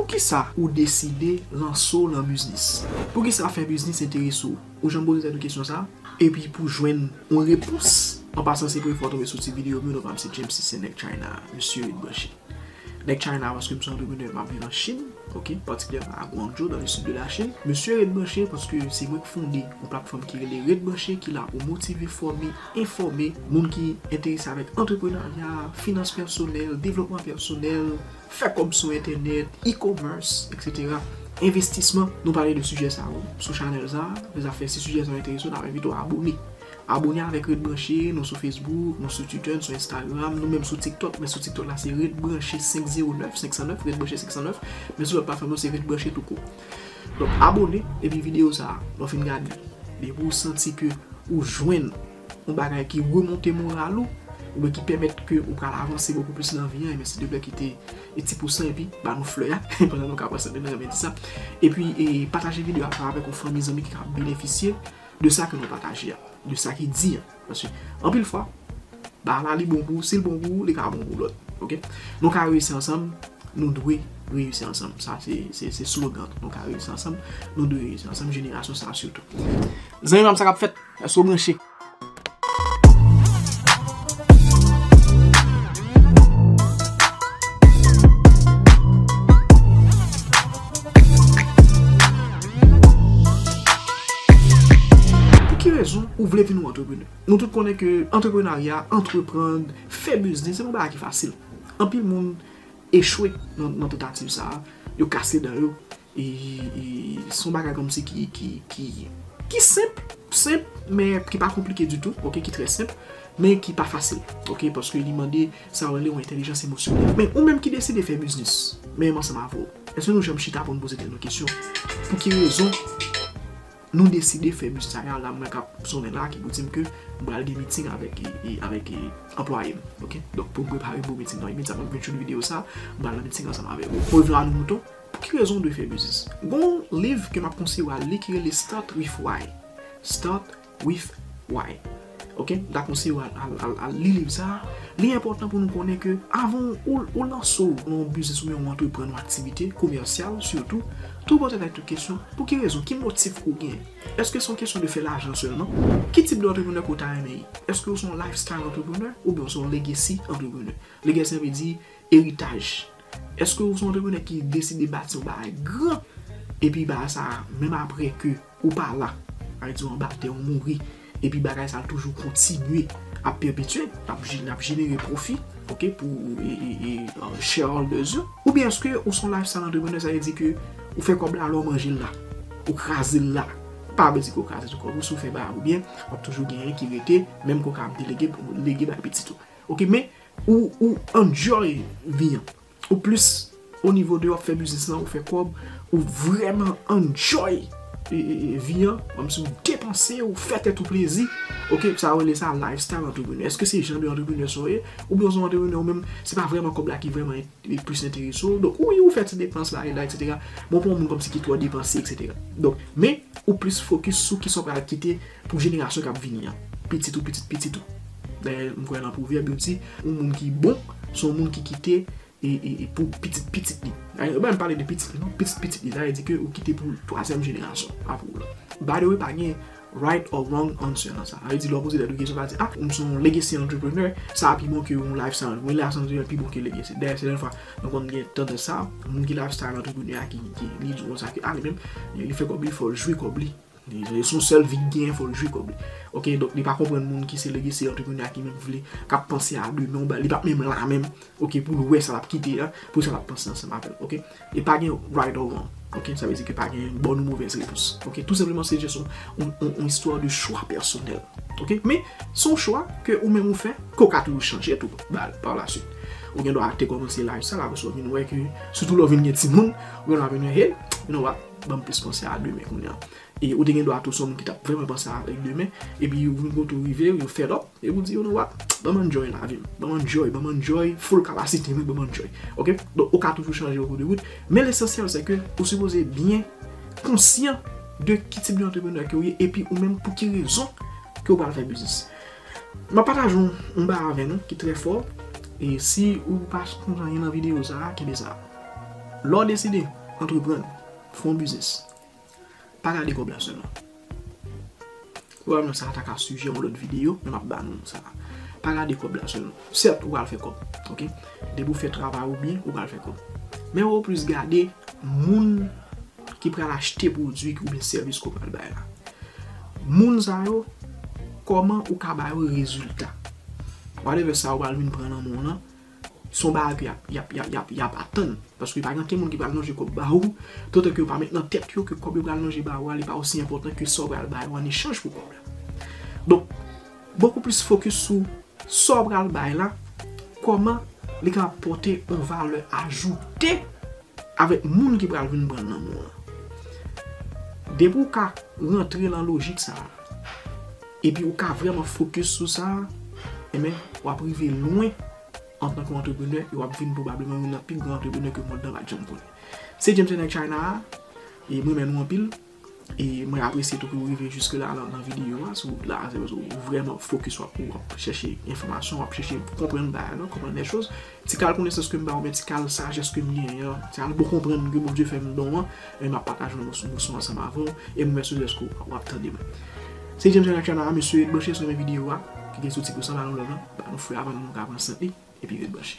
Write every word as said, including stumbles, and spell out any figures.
Poukisa ou deside lanse w nan biznis? Poukisa fè biznis enterese w? Ou janm poze tèt ou kesyon sa? Epi pou jwenn yon repons, an pasan, se premye fwa w tonbe sou ti videyo m yo, non pa m se James, se Nèg China, mesye ret branche. Nèg China, paske m se antreprenè, m ap viv an Chin, ok, patikilyèman a Guangzhou, dans le sud de la Chine. Mesye ret branche paske se mwen ki fonde yon platfòm ki rele Ret Branche, ki la pou motive, fòme, enfòme moun ki enterese avèk antreprenarya, finans pèsonèl, devlopman pèsonèl, fè kòb sou entènèt, e-commerce, et cetera. Envestisman, nou pale de sijè sa yo sou chanèl sa. Lè zafè, si sijè sa yo enterese w, n ap envite w abone. Abone avèk Ret Branche, nou sou Facebook, nou sou Twitter, nou sou Instagram, nou menm sou TikTok, men sou TikTok la se Ret Branche senk zewo nèf, senk san nèf, Ret Branche senk san nèf, men sou lòt platfòm yo se Ret Branche toukou. Donk, abone, epi videyo sa a, lè w fin gade, depi w santi ke ou jwenn yon bagay ki remonte moral ou, oubyen ki pèmèt ke ou pral avanse bokou plis nan vi an, ebyen, silteplè, kite e ti pous lan epi ba nou flè a, pandan nou ka pran san, nou renmen di sa. Epi, e, pataje videyo a avèk yon fanmi, zanmi ki ka benefisye de sa ke nou pataje a, de sa ki di a. Paske, anpil fwa, bagay la li bon pou ou, si l bon pou ou, li ka bon pou lòt. Ok? Nou ka reyisi ansanm, nou dwe reyisi ansanm. Sa, se, se, se slogan. Nou ka reyisi ansanm, nou dwe reyisi ansanm, jenerasyon sa a sitou. Zanmi pa m, sa k ap fèt? Èske w branche? Pou ki rezon ou vle vin yon antreprenè? Nou tout konnen ke antreprenarya, antreprann, fè biznis, se pa yon bagay ki fasil. Anpil moun echwe nan, nan tantativ sa a, yo kase dan yo. E, e se yon bagay kòmsi ki, ki, ki, ki senp, senp, men ki pa konplike ditou, ok, ki trè senp, men ki pa fasil, ok, paske li mande sa yo rele yon entèlijans emosyonèl. Men ou menm ki deside fè biznis, men m ansanm avè w, èske nou janm chita pou n poze tèt nou kesyon, pou ki rezon nou deside fè biznis sa a? La, mwen k ap sonnen la, ki pou di m ke m pral gen miting avèk, e, e, avèk, e, anplwaye m, ok? Donk, pou m prepare pou miting nan, imedyatman m fin shoot videyo sa, m pral nan miting ansanm avèk ou. Pou revin a nou mouton, pou ki rezon w dwe fè biznis? Gon liv ke m ap konseye w al li ki rele Start with Why. Start with Why. Ok? M ta konseye w al, al, al, al li liv sa a. Li enpòtan pou nou konnen ke avan ou, ou lanse w nan yon biznis oubyen yon antreprann, yon aktivite komèsyal sitou, tou poze tèt ou kesyon, pou ki rezon, ki motif ke w genyen? Èske se yon kesyon de fè lajan sèlman? Ki tip de antreprenè ke w ta renmen ye? Èske w se yon lifestyle entrepreneur oubyen w se yon legacy entrepreneur? Legacy an vle di eritaj. Èske w se yon antreprenè ki deside bati yon bagay gran, epi bagay sa a, menm apre ke ou pa la, sa vle di w anba tè, ou mouri, epi bagay sa a toujou kontinye ap pèpetye, l ap je-, l ap jenere pwofi, ok, pou, e, e, e, euh, shareholders yo? Oubyen èske ou se yon lifestyle entrepreneur, sa vle di ke ou fè kòb la, lè w manje l la, ou kraze l la? Pa vle di ke w kraze tout kòb ou, si w fè bagay ou byen, w ap toujou genyen ki rete, menm ke w ka ap delege, lege bay pitit ou. Ok, men ou, ou enjoy vi an. Ou plis o nivo de w ap fè biznis lan, ou fè kòb, ou vrèman enjoy, e, e, e, vi an, kòmsi ou depanse, ou fè tèt ou plezi. Ok, sa yo rele sa lifestyle entrepreneur. Èske se jan de entrepreneur sa w ye? Oubyen w se yon entrepreneur ou menm, se pa vrèman kòb la ki vrèman en-, e, plis enterese w. Donk, wi, ou fè ti depans la e la, et cetera. Bon, pa yon moun kòmsi ki twò depanse, et cetera. Donk, men, ou plis fokis sou kisa w pral kite pou jenerasyon k ap vini an. Pitit ou, pitit pitit ou. Dayè, m kwè nan pwovèb, yo di, yon moun ki bon, se yon moun ki kite e, e, e pou pitit pitit li. Dayè, yo pa menm pale de pitit li, non, pitit pitit li. Sa vle di ke ou kite pou twazyèm jenerasyon apre w lan. By the way, pa gen right or wrong answer nan sa. Sa vle di, lè w poze tèt ou kesyon, pa di, ah, m se yon legacy entrepreneur, sa pi bon ke yon lifestyle. Mwen, lifestyle entrepreneur pi bon ke legacy. Dayè, se dènye fwa, nou konn gen tandans sa, moun ki lifestyle entrepreneur a ki, ki, li di konsa ke, ah, li menm, li fè kòb li, fò l jwi kòb li. Li, li se yon sèl vi k genyen, fò l jwi kòb li. Ok, donk li pa konprann moun ki se legacy entrepreneur a ki menm vle, k ap panse a demen, li pa menm la menm, ok, pou l wè sa l ap kite a, pou sa l ap panse ansanm avè l, ok? E pa gen right or wrong, ok? Sa vle di ke pa gen bòn ou movèz repons, ok? Tou senpleman, se jis yon, yon, yon, yon istwa de chwa pèsonèl, ok? Men, se yon chwa ke ou menm ou fè, ke w ka toujou chanje tou, ba, par la suite. Ou gen dwa te kòmanse lifestyle, apre sa w vin wè ke, sitou lè w vin gen timoun, ou gen dwa vin wè, hey, you know what, ban m plis panse a demen kounye a. E ou te gen dwa tou se yon moun ki t ap vrèman panse avèk demen, epi ou vin kote w rive, ou fed up, epi ou di, you know what, ban m enjoy lavi m, ban m enjoy, ban m enjoy full capacity mwen, ban m enjoy. Ok? Donk, ou ka toujou chanje an kou de wout, men lesansyèl, se ke ou sipoze byen konsyan de ki tip de antreprenè ke w ye, epi ou menm pou ki rezon ke w pral fè biznis. M ap pataje yon, yon bagay avè nou ki trè fò, e si ou pa konprann anyen nan videyo sa a, kenbe sa. Lè w deside antreprann, fè yon biznis, pa gade kòb la sèlman. Pwoblèm sa ta ka sijè yon lòt videyo, men m ap ba nou sa. Pa gade kòb la sèlman. Sèt, ou pral fè kòb, oke? Depi w fè travay ou byen, ou pral fè kòb. Men ou plis gade moun ki pral achte pwodwi oubyen sèvis ke w pral bay la. Moun sa yo, kòman ou ka ba yo rezilta? Whatever sa ou pral vin pran nan men w lan, se yon bagay ke y ap, y ap, y ap, y ap, y ap atann. Paske pa gen ankenn moun ki pral lonje kòb ba ou, toutan ke yo pa met nan tèt yo ke kòb yo pral lonje ba ou a, li pa osi enpòtan ke sa w pral ba yo an echanj pou kòb la. Donk, bokou plis fokis sou sa w pral bay la, kòman li ka pòte yon valè ajoute avèk moun ki pral vin pran nan men w lan. Depi w ka rantre nan lojik sa a, epi w ka vrèman fokis sou sa a, enben, w ap rive lwen antanke yon antreprenè, e w ap vin pwobableman youn nan pi gran antreprenè ke mond lan pa t janm konnen. Se James Nèg China a, e mwen renmen nou anpil, e mwen apresye tou ke w rive jiske la nan, nan videyo a, si w la, se paske w vrèman fokis, w ap, w ap chèche enfòmasyon, w ap chèche konprann bagay la, konprann lè choz. Ti kal konesans ke m ba w, men ti kal sajès ke m genyen an, ti kal bon konprann ke Bondye fè m don an, e m ap pataje yon moso, moso ansanm avè w, e m remèsye w dèske w ap tande mwen. Se James Nèg China a, mesye, ret branche sou men videyo a, ki gen sou ti pou san ba nou love lan, ba nou frè avan nou ka pran sant li, epi ret branche.